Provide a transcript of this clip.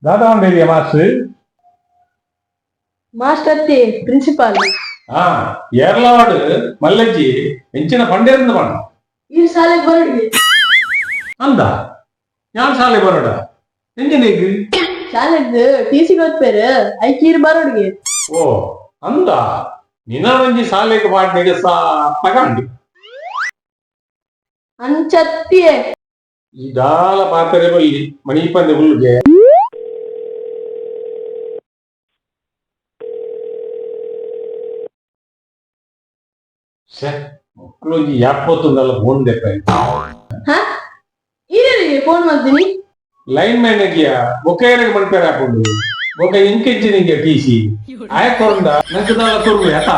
ದಾದಾ ಉಂಡಿದೆಯಾ master? Master ಅತ್ತೆ, principal. ಹಾ, ಏರ್ಲಾವಾಡು ಮಲ್ಲಜ್ಜಿ ಎಂಚಿನ ಪಂಡೇರಿಂದ ಪಂಡ. ಈ ಶಾಲೆಗೆ ಬರಡಿಗೆ. ಅಂದ, ಯಾನ್ ಶಾಲೆ ಬರೋಡ? ಎಂಜಿನಿಗ್? ಶಾಲೆಗ್ ಟಿ ಸಿ ಗೊತ್ಪೇರು, ಐಕೀರ್ ಬರೋಡಿಗೆ. ಓ ಅಂದ, ನಿನ್ನ ಒಂಜಿ ಶಾಲೆಗೆ ಪಾಡ್ನಿಗೆ ಸಾ ತಗಂಡು. ಅಂಚತ್ತಿಯೇ. ಈ ದಾಲ ಪಾತ್ರೆ ಬಲ್ಲಿ ಮಣೀಪಂದೆ ಹುಲ್ಲುಗೆ. ಛೆ, ಮಕ್ಕಳು ಒಂಜಿ ಯಾಪೊತ್ತುಂದಲ್ಲ ಫೋನ್ ದೆಪ್ಪ. ಹಾ, ಈರಿಗೆ ಫೋನ್ ಮಾಡ್ತೀನಿ. ಲೈನ್ ಮ್ಯಾನ್ ಗಿಯ ಬೊಕ್ಕ ಏರೆಗ್ ಮನ್ಪೆರೆ ಆಪುಂಡು? ಬೊಕ್ಕ ಇಂಕೆಂಚಿ ನಿಂಗೆ ಟಿ ಸಿ ಆಯ ಕೊರಂದ ನಂಕ್ ದಾಲ ಕೊರ್ವೆ ಅತ?